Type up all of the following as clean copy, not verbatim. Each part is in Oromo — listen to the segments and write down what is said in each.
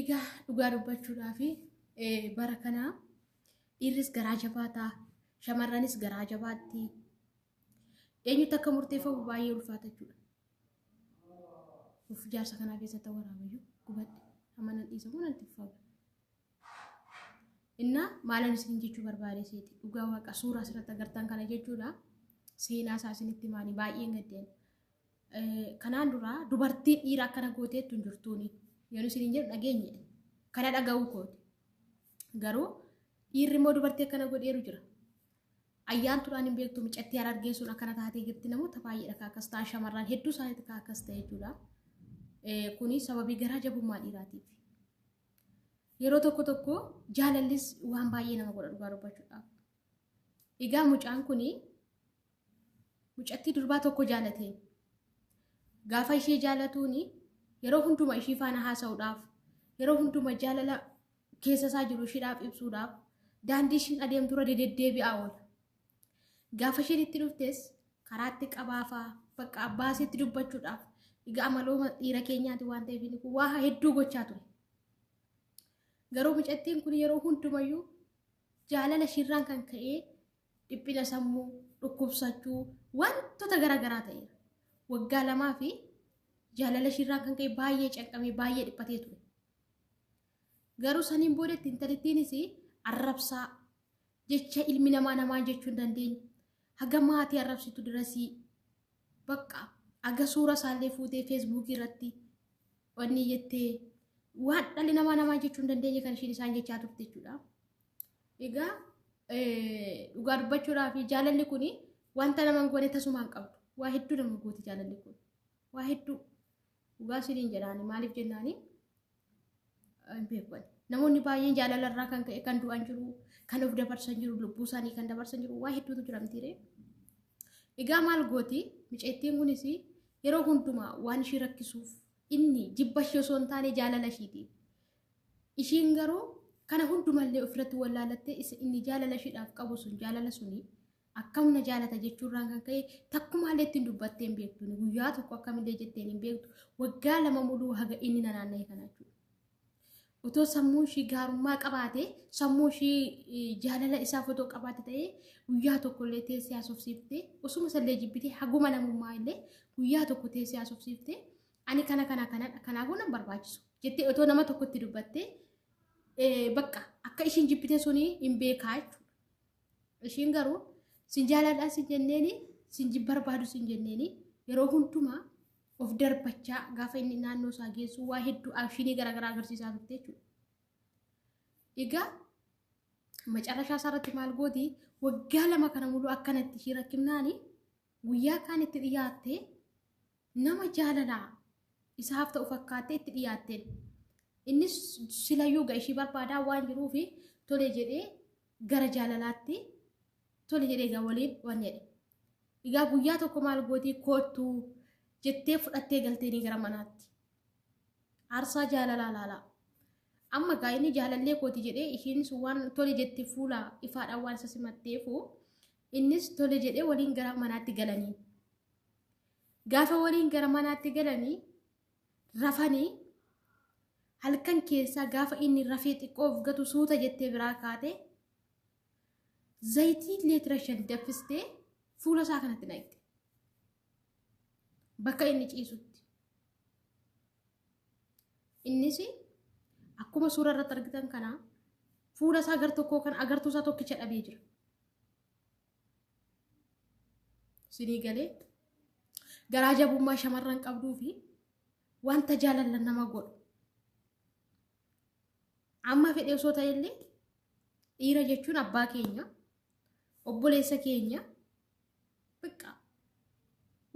Egaa dhugaa dubbachuudhaaf bara kana dhiirris garaa jabaataa, shamarranis garaa jabaatti. Eenyutti akka murteeffamu baay'ee ulfaata jechuudha. Of jaarsa kanaa keessatti waraabayyuu gubadhe amma nan dhiisamu nan tiffamu. Innaa maalan isin jechuu barbaade seeti dhugaa waaqa suuraa asirratti agartan kana jechuudha. Seenaa isaa isinitti maanii baay'een gaddeen. Kanaan dura dubartiin dhiira akkana gooteettu hin jirtuuni. Yeroo isin jedhu dhageenye kana dhaga'uu kooti. Garuu dhiirri immoo dubartii akkana godheeru jira. Ayyaantuudhaan hin beektu mucattii harargee sun akkana taatee jirti namoota baay'eedha kan akkas ta'an shamarran hedduu isaaniitti kan akkas ta'e jechuudha. Kuni sababii garaa jabummaa dhiiraatiif. Yeroo tokko tokko jaalallis waan baay'ee nama godha dhugaa dubbachuudhaaf. Egaa mucaan kuni mucattii durbaa tokko jaalate. Gaafa ishee jaalatuuni yeroo hunduma ishii faana haasa'uudhaaf yeroo hunduma jaalala keessa isaa jiru ishiidhaaf ibsuudhaaf daandii ishiin adeemtu irra deddeebi'aa oola. Gaafa isheen itti dhuftes karaatti qabaafaa bakka abbaa isheetti dubbachuudhaaf egaa amalooma dhiira keenyaati waan ta'eef inni kun waa hedduu gochaa ture. Garuu mucattiin kun yeroo hundumayyuu jaalala ishiirraan kan ka'ee dhiphina sammuu, dhukkubsachuu, wantoota garaagaraa ta'eera. Waggaa lamaa fi jaalala ishiirraan kan ka'e baay'ee canqamee baay'ee dhiphatee ture. Garuu saniin boodatti intalittiinis arrabsaa jecha ilmi namaa namaan jechuu hin dandeenye. Haga maatii arrabsitu dirasii bakka haga suura isaallee fuutee feesbuukii irratti wanni jettee waan dhalli namaa namaan jechuu hin dandeenye kan ishiin isaan jechaa turte jechuudha. Egaa dhugaa dubbachuudhaaf jaalalli kun wanta nama hin goone tasuma hin qabdu. Waa hedduu nama gooti jaalalli kun. Waa hedduu. Dhugaa isiniin jedhaani maaliif jennaani hin beeku ani. Namoonni baay'een jaalala irraa kan ka'e kan du'an jiru, kan of dabarsan jiru, lubbuu isaanii kan dabarsan jiru, waa hedduutu jira mitiiree. Egaa maal gooti mucattiin kunis yeroo hundumaa waan ishii rakkisuuf inni jibba ishee osoo hin taane jaalala ishiiti. Ishiin garuu kana hundumallee ofirratti wallaalattee isa inni jaalala ishiidhaaf qabu sun jaalala suni akkam na jaalata jechuurraan kan ka'e takkumaallee ittiin dubbattee hin beektu. Guyyaa tokko akkamillee jetteen hin beektu. Waggaa lama muluu haga inni na naanna'e kana jechuudha. Otoo sammuu ishii gaarummaa qabaate sammuu ishii jaalala isaaf otoo qabaate ta'ee guyyaa tokkollee teessee haasofsiiftee osuma isallee jibbitee haguma namummaa illee guyyaa tokko teessee haasofsiiftee ani kana kana kanadha kanaafuu nan barbaachisu jettee otoo nama tokkotti dubbattee bakka akka ishiin jibbite suni hin beekaa jechuudha. Ishiin garuu sin jaaladhaa sin jenneeni sin barbaadu sin jenneeni yeroo hundumaa of darbachaa gaafa inni naannoo isaa geessu waa hedduu akshinii garaagaraa agarsiisaa turte jechuudha. Egaa macarrashaa isaa irratti maal gooti waggaa lama kana muluu akkanatti ishii rakkifnaani guyyaa kaan itti dhiyaattee nama jaalalaa isaaf ta'u fakkaattee itti dhiyaatteen. Innis silayyuu ga ishii barbaadaa waan jiruufi tole jedhee gara jaalalaatti tole jedhee egaa waliin waan jedhe. Egaa guyyaa tokko maal gootii koottuu jettee fudhattee galteenii gara manaatti. Aarsaa jaalalaa laalaa. Amma gaa inni jaalallee kooti jedhee ishiinis waan tole jette fuula ifaadhaan waan isa simatteefu innis tole jedhee waliin gara manaatti galanii. Gaafa waliin gara manaatti galanii rafanii halkan keessaa gaafa inni rafee xiqqoo of gatu suuta jettee biraa kaate zayitii leetira 5 danfistee fuula isaa kanatti naqxe. Bakka inni ciisutti. Innis akkuma suura irratti argitan kana fuula isaa gar tokkoo kan agartuu isaa tokkicha dhabee jira. Sinii galee garaa jabummaa shamarran qabduu fi wanta jaalala nama godhu. Amma fedhe osoo ta'ellee dhiira jechuun abbaa keenya, obboleessa keenya, bakka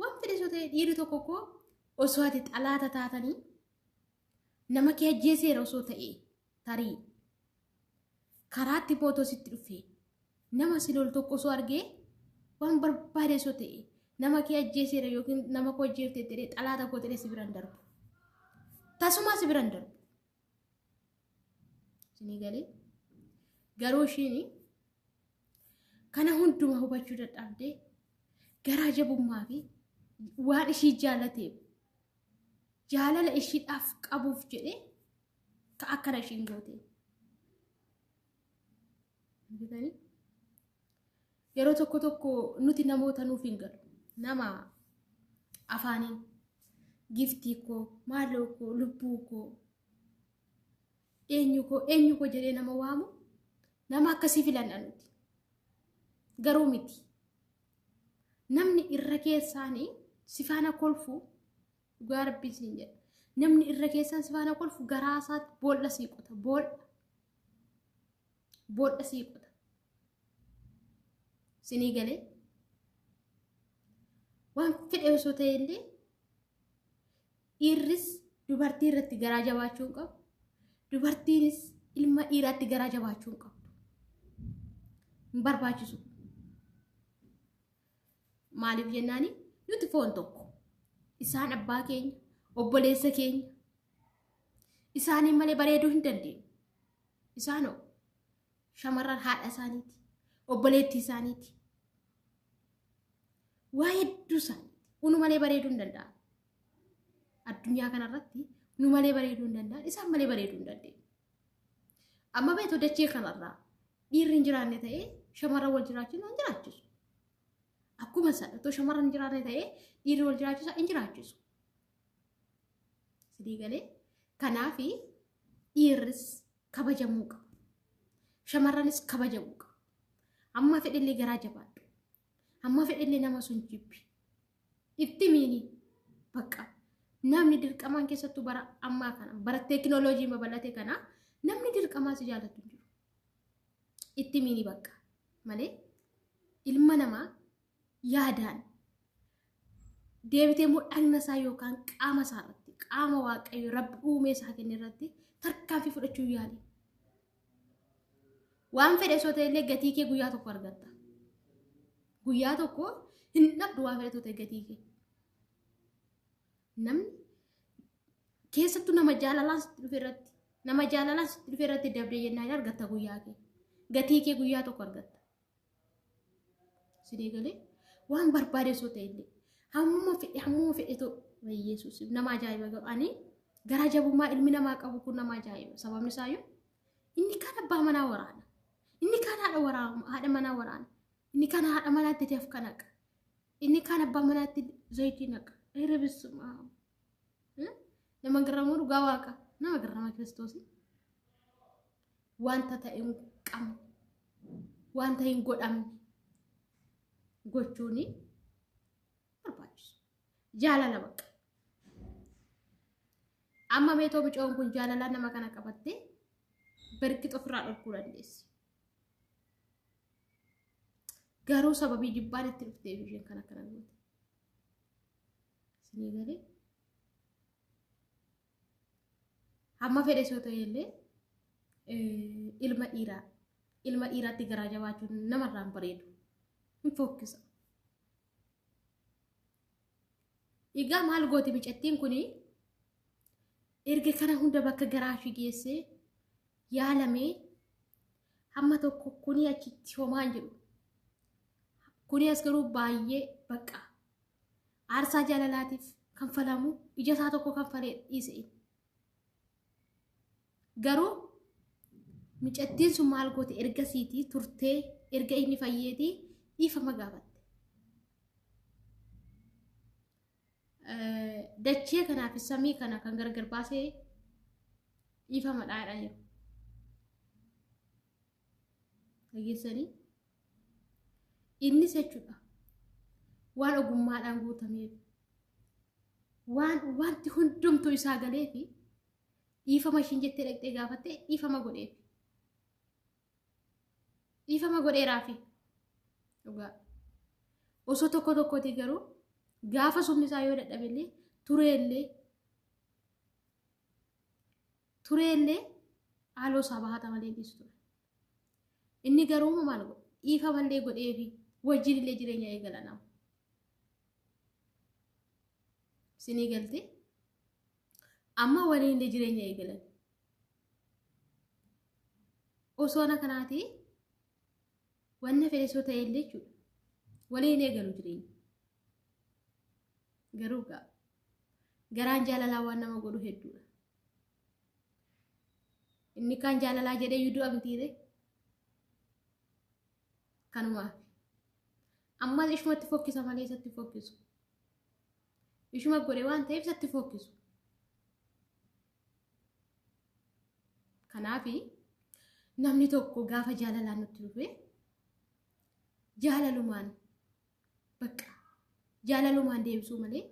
waan fedhe osoo ta'e dhiirri tokko koo osoo ati xalaata taatanii nama kee ajjeeseera osoo ta'e tarii karaatti mootoo sitti dhufee nama si lolu tokko osoo argee waan barbaade osoo ta'e nama kee ajjeeseera yookiin nama koo ajjeefte jedhee xalaata koo jedhee si biraan darbu. Tasumaa si biraan darbu. Isinii galee garuu ishiin kana hundumaa hubachuu dadhabdee garaa jabummaa fi waan ishii jaalateef jaalala ishiidhaaf qabuuf jedhee Ka akkana ishiin goote. Argitanii? Yeroo tokko tokko nuti namoota nuuf hin galu. Nama afaaniin giftii koo, maaloo koo, lubbuu koo, eenyu koo, eenyu koo jedhee nama waamu nama akkasii filanna nuti. Garuu miti. Namni irra keessaanii si faana kolfu dhugaa rabbii siin jedha. Namni irra keessaan si faana kolfu garaa isaatti boolla sii qota. Boolla. Boolla sii qota. Sinii galee waan fedhe osoo ta'e illee dhiirris dubartii irratti garaa jabaachuu hin qabu. Dubartiinis ilma dhiiraatti garaa jabaachuu hin qabdu. Hin barbaachisu. Maaliif jennaani nuti foon tokko. Isaan abbaa keenya, obboleessa keenya. Isaaniin malee bareeduu hin dandeenyu. Isaanoo shamarran haadha isaaniiti, obboleettii isaaniiti. Waa hedduu isaaniiti. Unu malee bareeduu hin danda'an. Addunyaa kanarratti nu malee bareeduu hin danda'an, isaan malee bareeduu hin dandeenyu. Amma beektu dachee kanarraa dhiirri hin jiraanne ta'ee shamarran wal jiraachisu hin jiraachisu. Akkuma sana otoo shamarran hin jiraanne ta'ee dhiirri wal jiraachisu hin jiraachisu. Sidii galee kanaaf dhiirris kabajamuu qaba. Shamarranis kabajamuu qaba. Amma fedhillee garaa jabaadhu. Amma fedhillee nama sun jibbi. Itti miini bakka namni dirqamaan keessattuu bara ammaa kana bara teekinooloojiin babal'ate kana namni dirqamaan si jaallatu hin jiru. Itti miini bakka malee ilma namaa yaadaan deebitee immoo dhagna isaa yookaan qaama isaa irratti qaama waaqayyo rabbi uumee isaa kenne irratti tarkaanfii fudhachuu yaali. Waan fedhe osoo ta'e illee gatii kee guyyaa tokko argatta. Guyyaa tokko hin dhabdu waan fedhe osoo ta'e gatii kee. Namni keessattuu nama jaalalaan sitti dhufe irratti nama jaalalaan sitti dhufe irratti dabdee jennaan argatta guyyaa kee. Gatii kee guyyaa tokko argatta. Sinii galee waan barbaade osoo ta'e illee hammuma fedhe hammuma fedhe ta'u Yesuus nama ajaa'iba garuu ani garaa jabummaa ilmi namaa qabu kun nama ajaa'iba sababni isaayyuu inni kaan abbaa manaa waraana inni kaan haadha waraana haadha manaa waraana inni kaan haadha manaatti dafqa naqa inni kaan abbaa manaatti zayitii naqa erebisuma nama garramuu dhugaa waaqa nama garrama kiristoosii wanta ta'e hin qabne wanta hin godhamne gochuun barbaachisu. Jaalala bakka. Amma meetoo micoon kun jaalala nama kana qabattee bergixa ofirraa dhorkuu dandeessi. Garuu sababii jibbaan itti dhufteef isheen kan akkana goote. Isinii galee Hamma fedhe soo ta'e illee ilma dhiiraa ilma dhiiraatti garaa jabaachuun namarraa hin bareedu. Hin fokkisa. Egaa maal gooti micattiin kuni erga kana hunda bakka garaa ishii geessee yaalamee hamma tokko kuni achitti homaa hin jedhu. Kuni as garuu baay'ee bakka Aarsaa jaalalaatiif kanfalamu ija isaa tokko kanfalee dhiise inni. Garuu micattiin sun maal goote ergasiitii turtee erga inni fayyeetii dhiifama gaafatte. Dachee kanaa fi samii kana kan gargar baasee dhiifama jedhaniiru. Dhageessanii? Innis jechuudha waan ogummaadhaan guutameef waan wanti hundumtuu isaa galeefi dhiifama ishiin jettee dhaqxee gaafatte dhiifama godheef. Dhiifama godheeraafi dhugaa. Osoo tokko tokkooti garuu gaafa sumni isaa yoo dadhabellee tureellee tureellee haaloo isaa bahata malee dhiisu ture. Inni garuu maal godhe? Dhiifamallee godheefi wajjinillee jireenya eegala nama. Isinii galte? Amma waliinillee jireenya eegalan. Osoo ana kanaati wanna fedhe soo ta'e illee jechuudha. Waliin eegalu jireenya. Garuu garaan jaalalaa waan nama godhu hedduudha. Inni kaan jaalalaa jedhee iyyuu du'a mitiire. Kanumaaf. Ammas ishumatti fokkisa malee isatti fokkisu. Ishuma godhe waan ta'eef isatti fokkisu. Kanaaf namni tokko gaafa jaalalaan nutti dhufe jaalalumaan bakka jaalalumaan deebisuu malee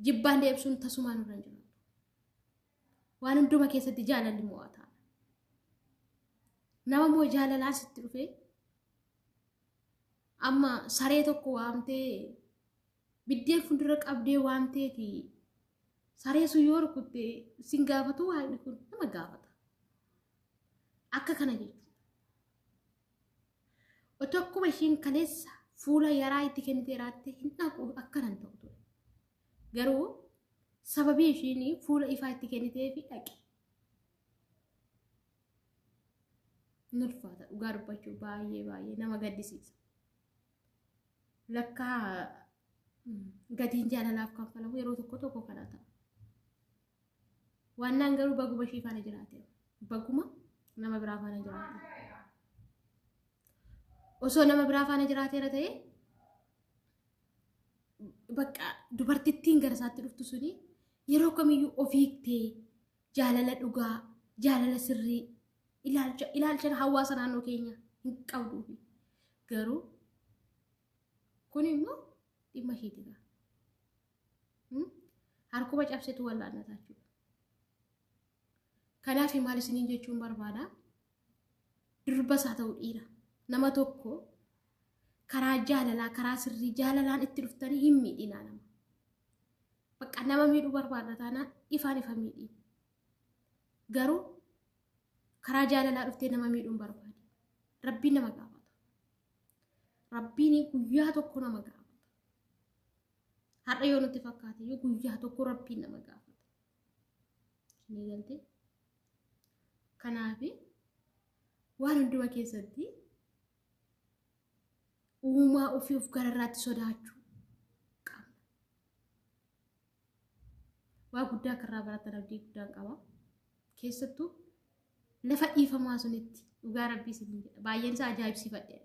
jibbaan deebisuun tasumaan irra hin jiraatu. Waan hunduma keessatti jaalalli mo'ataadha. Nama immoo jaalalaan sitti dhufe amma saree tokko waamtee biddeen fuuldura qabdee waamteeti saree sun yoo rukutte sin gaafatu waaqni kun nama gaafata. Akka kana jechuudha. Otoo akkuma ishiin kaleessa fuula yaraa itti kennitee raatte hin dhaqu akkanan ta'u ture. Garuu sababii ishiin fuula ifaa itti kenniteefi dhaqe. Ni ulfaata dhugaa dubbachuu baay'ee baay'ee nama gaddisiisa. Lakkaa gatiin jaalalaaf kanfalamu yeroo tokko tokko kana ta'a. Waannaan garuu baguma ishii faana jiraate. Baguma nama biraa faana jiraate. Osoo nama biraa faana jiraateera ta'e bakka dubartittiin gara isaatti dhuftu suni yeroo kamiyyuu of hiiktee jaalala dhugaa jaalala sirrii ilaalcha ilaalcha hawaasa naannoo keenya hin qabduufi garuu kun immoo dhimma ishiiti gaa. Harkuma cabsetu wallaannata jechuudha. Kanaaf maal isiniin jechuun barbaada? Durbas haa ta'u dhiira nama tokko karaa jaalalaa karaa sirrii jaalalaan itti dhuftanii hin miidhinaa nama. Bakka nama miidhuu barbaadda taanaan ifaan ifa miidhii. Garuu karaa jaalalaa dhuftee nama miidhuu hin barbaadi. Rabbiin nama gaafata. Rabbiin guyyaa tokko nama gaafata. Har'a yoo nutti fakkaate iyyuu guyyaa tokko Rabbiin nama gaafata. Ni galtee? Kanaaf waan hunduma keessatti uumaa ofii of gararraatti sodaachuu qabna. Waa guddaa akka irraa baratan abdii guddaan qaba. Keessattuu lafa dhiifamaa sunitti dhugaa rabbii isiniin jedha. Baay'een isaa ajaa'ibsiifadhe.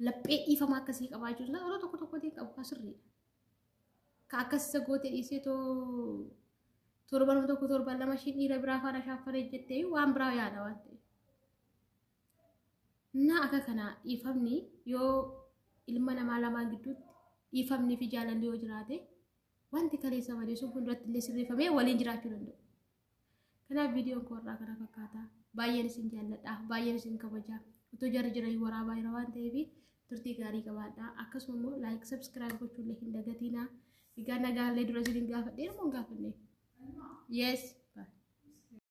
Laphee dhiifamaa akkasii qabaachuun isaa yeroo tokko tokkotiin qabu kan sirriidha. Ka akkas isa goote dhiisee too torbanuma tokko torban lama ishiin dhiira biraa faana shaaffaree jettee waan biraa yaada waan ta'eef. Na akka kana dhiifamni yoo ilma namaa lamaan gidduutti dhiifamni fi jaalalli yoo jiraate wanti kaleessa badee sun fuulduratti illee sirreeffamee waliin jiraachuu danda'u. Kanaaf viidiyoon koo irraa kana fakkaata. Baay'een isin jaalladha. Baay'een isin kabaja. Otoo jarri jiranii waraabaa jira waan ta'eef turtii gaarii qabaadha. Akkasuma immoo like subscribe gochuullee hin dagatinaa. Egaa nagaallee dura isin gaafadhee moo hin gaafannee? Yes.